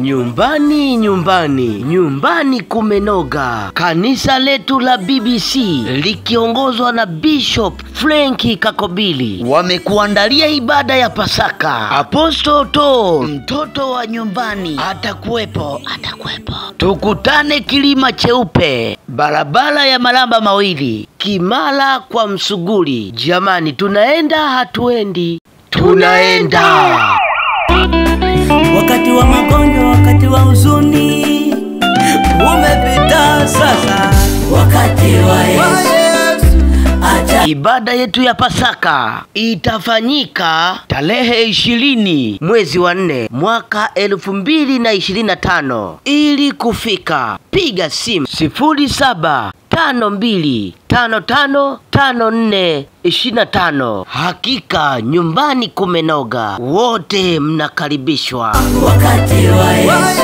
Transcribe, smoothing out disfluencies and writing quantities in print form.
Nyumbani, nyumbani, nyumbani kumenoga. Kanisa letu la BBC likiongozwa na Bishop Frenki Kakobili wamekuandalia ibada ya Pasaka. Apostle To, mtoto wa nyumbani, atakuwepo, atakuwepo. Tukutane Kilima Cheupe, barabara ya Malamba Mawili, Kimara kwa Msuguri. Jamani, tunaenda hatuendi? Tunaenda. Wakati wa magonjwa, wakati wa huzuni umepita sasa, Wakati wa Yesu acha Ibada yetu ya Pasaka itafanyika tarehe 20 mwezi wa 4 mwaka 2025. Ili kufika, piga simu 0752555425. Hakika nyumbani kumenoga, wote mnakaribishwa. Wakati wa Yesu.